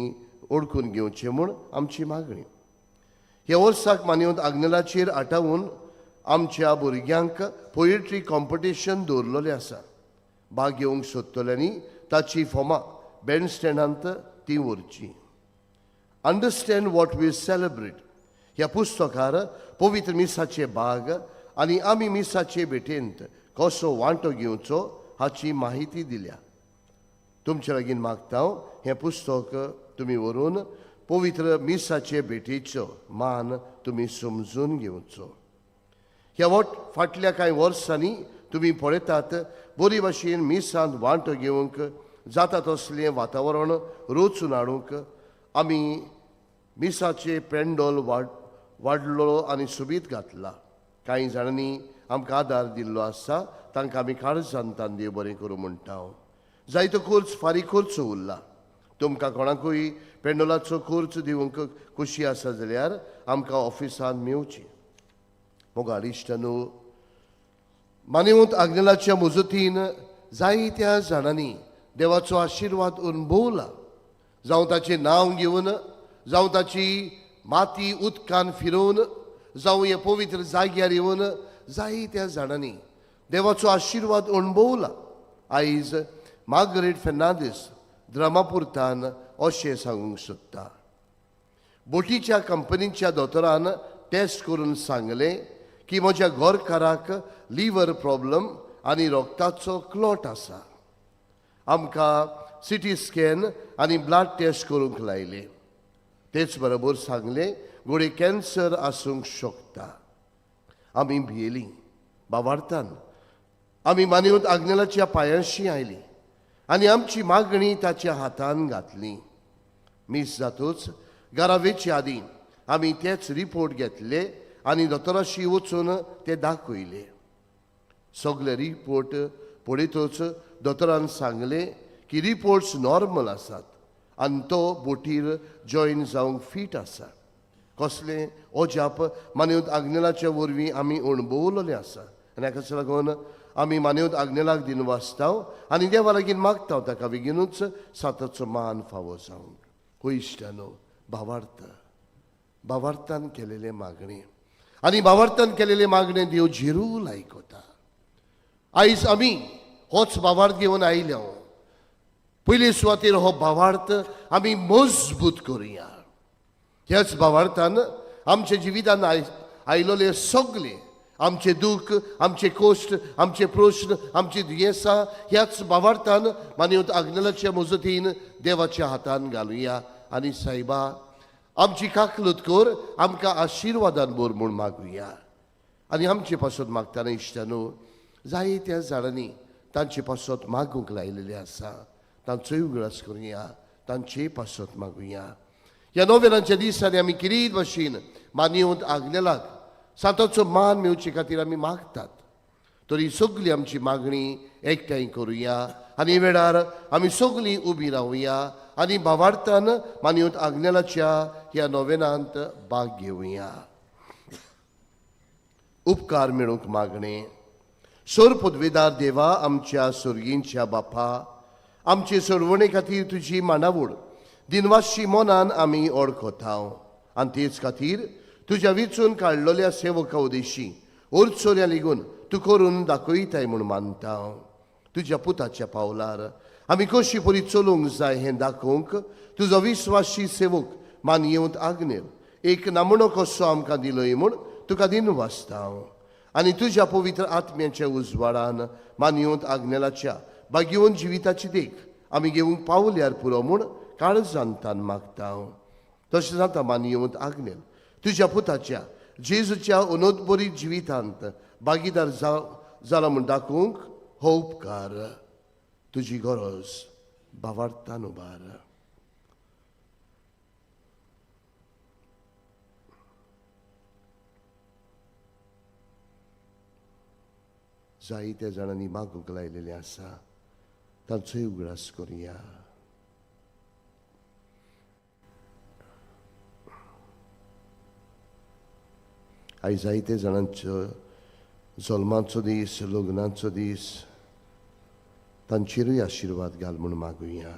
ओळखून घेवचे म्हूण आमची मागणी. ह्या वर्साक मान्यत आग्नेलाचेर आठावून आमच्या भुरग्यांक पोएट्री कॉम्पिटिशन दवरलेलें आसा. भाग घेवंक सोदतल्यांनी ताची फॉर्मां बँड स्टँडांत ती व्हरची. अंडरस्टँड what we celebrate ह्या पुस्तकार पवित्र मिसाचे भाग आनी आमी मिसाचे भेटेंत कसो वांटो घेवचो हाची माहिती दिल्या. तुमचे लागीं मागता हें पुस्तक तुमी व्हरून पवित्र मिसाचे भेटेचो मान तुमी समजून घेवचो. ह्या वट फाटल्या कांय वर्सांनी तुमी पळयतात बरी भाशेन मिसांत वांटो घेवंक जाता तसलें वातावरण रचून हाडूंक आमी मिसाचे पेंडोल वाडलो आनी सोबीत घातला. कांय जाणांनी आमकां आदार दिल्लो आसा, तांकां आमी काळजान देव बरें करूं म्हणटा. जायतो खर्च फारीक खर्च उरला. तुमकां कोणाकूय पेंडोलाचो खर्च दिवंक खोशी आसा जाल्यार आमकां ऑफिसांत मेवची. मोगाळ इश्टांनो, मानेवंत आग्नेलाच्या मुजतीन जायत्या जाणांनी देवाचो आशिर्वाद अणभवला. जावं ताचें नांव घेवन, जावं ताची माती उदकान फिरोवन, जावं हे पवित्र जाग्यार येवन जायत्या जाणांनी देवाचो आशिर्वाद अणभवला. आयज मार्गरेट फेर्नांदीस द्रमापुरतान अशें सांगूंक सोदता. बोटीच्या कंपनीच्या दोतोरान टेस्ट करून सांगलें की म्हज्या घरकाराक लिवर प्रॉब्लम आनी रोगताचो क्लॉट आसा. आमकां सिटी स्कॅन आनी ब्लड टेस्ट करूंक लायले. तेच बरोबर सांगलें घोडये कॅन्सर आसूंक शकता. आमी भियेलीं. बावार्थान आमी मानवत आग्नेलाच्या पांयांशी आयलीं आनी आमची मागणी ताच्या हातान घातली. मीस जातूच घरा वेचे आदीं आमी तेच रिपोर्ट घेतले आनी दोतोराशी वचून ते दाखयले. सगळे रिपोर्ट पळयतच दोतोरान सांगलें की रिपोर्ट्स नॉर्मल आसात आनी तो बोटीर जॉयन जावंक फीट आसा. कसलें अजाप मानवत आग्नेलाच्या वरवीं आमी अणभवलेलें आसा आनी हाकाच लागून आमी मानवत आग्नेलाक दिन वाचता आनी देवा लागीं मागता ताका बेगीनूच साताचो मान फावो जावंक. हो इश्टानो, भावार्थ भावार्थान केलेले मागणे आनी भावार्थान केलेले मागणे देव झिरू लायकता. आयज आमी होच भावार्थ घेवन आयल्या. पयले सुवातेर हो भावार्थ आमी मजबूत करुया. ह्याच भावार्थान आमच्या जिवितान आयलोले सगळे आमचे दूख, आमचे कश्ट, आमचे प्रश्न, आमची दुयेंसां ह्याच भावार्थान मानवत आग्नेलाच्या मजतीन देवाच्या हातान घालुया आनी सायबा आमची काकलूत कर, आमकां आशिर्वादान भर म्हूण मागुया. आनी आमचे पासत मागतना इश्टानू जायत्या जाणांनी तांचे पासत मागूंक लायलेलें आसा. तांचोय उगडास करुया, तांचेय पासत मागुया. ह्या नोव्हेंनाच्या दिसांनी आमी किरीत भाशेन मानवत आग्नेलाक सांताचो मान मेवचे खातीर आमी मागतात. तरी सगळी आमची मागणी एकठांय करुया आनी वेळार आमी सगळीं उबी रावया आनी भावार्थान मानवत आग्नेलाच्या ह्या नोव्हेनांत भाग घेवया. उपकार मेळूंक मागणें. सोर पदवेदार देवा, आमच्या सुर्गींच्या बापा, आमचे सोडवणे खातीर तुजी मांडावळ दिनवाशी मनान आमी ओळखता आनी तेच खातीर तुज्या विचून काडलेल्या सेवका उदेशी ओरचोऱ्या लिगून तूं करून दाखयताय म्हूण मानता. तुज्या पुताच्या पावलार आमी कशी परी चलूंक जाय हें दाखोवंक तुजो विस्वाशी सेवक मान येवंत आग्नेल एक नामणो कसो आमकां दिलोय म्हूण तुका दिनवासता. आनी तुज्या पवित्र आत्म्याच्या उजवाडान मानयवंत आग्नेलाच्या बागेवन जिविताची देख आमी घेवंक पावल्यार पुरो म्हूण काळजान तान मागता. तशें जाता मानयवंत आग्नेल तुज्या पुताच्या जेजूच्या अनोदबरी जिवितांत भागीदार जाला म्हूण दाखोवंक हो उपकार तुजी गरज भावार्थान उबार. जायत्या जाणांनी मागूंक लायलेलें आसा तांचोय उगडास करुया. आयज जायते जाणांचो जल्माचो दीस, लग्नाचो दीस, तांचेरूय आशिर्वाद घाल म्हूण मागुया.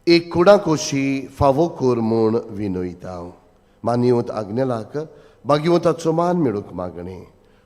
एक कुडा कोशी फावो कर म्हूण विनयता. मानयवंत आग्नेलाक भाग्यवंताचो मान मेळूंक मागणें.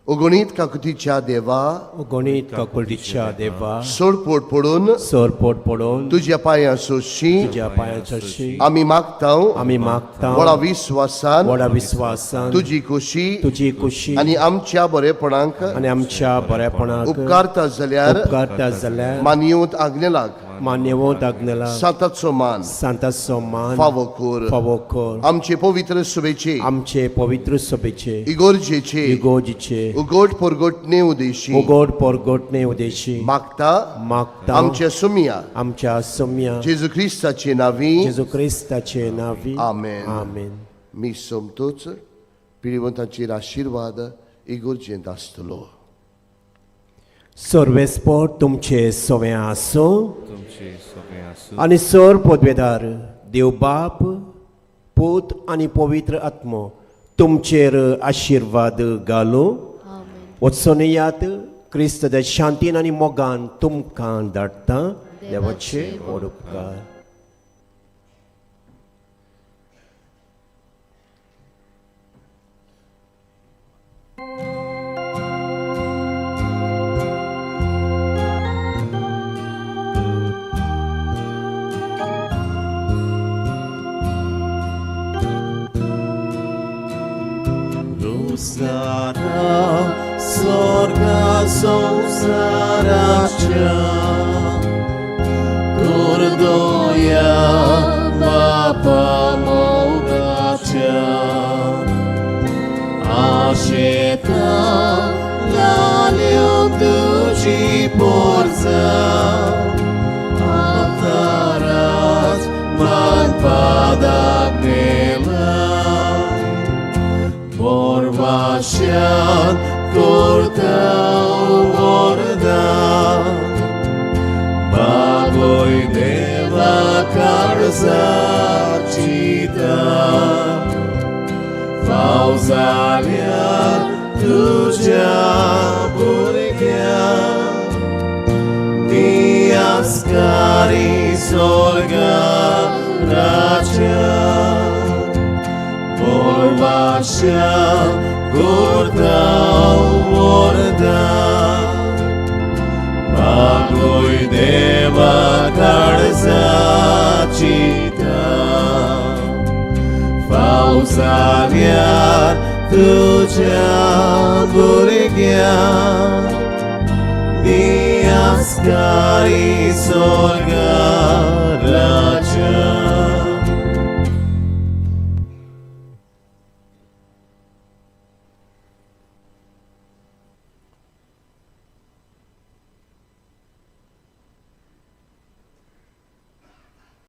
अगणीत काकुतीच्या देवा, अगणीत काकुतीच्या देवा, सोरपोट पडून, सोरपोट पडून तुज्या पांयां सोशी, तुज्या पांयां सोशी आमी मागता, आमी मागता व्हडा विस्वासान, व्हडा विस्वासान तुजी खोशी, तुजी खोशी आनी आमच्या बरेपणाक, आनी आमच्या बरेपणाक उपकारता जाल्यार, उपकारता जाल्यार मानयवंत आग्नेलाक, मान्यवंत आग्नेलाक सांताचो मान, सांताचो मान फावो कर, फावो कर आमचे पवित्र सभेचे, आमचे पवित्र सभेचे, इगोर्जेचे, इगोर्जेचे उगोट परगटणे उदेशी, उगोट परगटणे उदेशी मागता, मागता आमच्या सुमिया, आमच्या सुमिया जेजू क्रिस्ताचे नावी, जेजू क्रिस्ताचे नावी. आमेन. आमेन. मी सोमतोच पिळवंताचेर आशिर्वाद इगोर्जेंत आसतलो. सर्वेस्पोर तुमचे सवें आसूं आनी सर पदवेदार देव बाप पूत आनी पवित्र आत्मो तुमचेर आशिर्वाद घालूं. वचून यात क्रिस्त शांतीन आनी मोगान तुमकां धाडटा. देवाचे व्हड उपकार. Sara, sorga samsaracha, Kurdoya bapa mogacha, Asheta lalio tuji porza, Ataras man padagnela. Borvasyan kortao orda, Bagoy deva karza chita, Fauzalia tuja burgya, Diaskari sorga racha. Borvasyan kortao orda, Bagoy deva karza chita, Fauzalia tuja burgya, Diaskari sorga racha.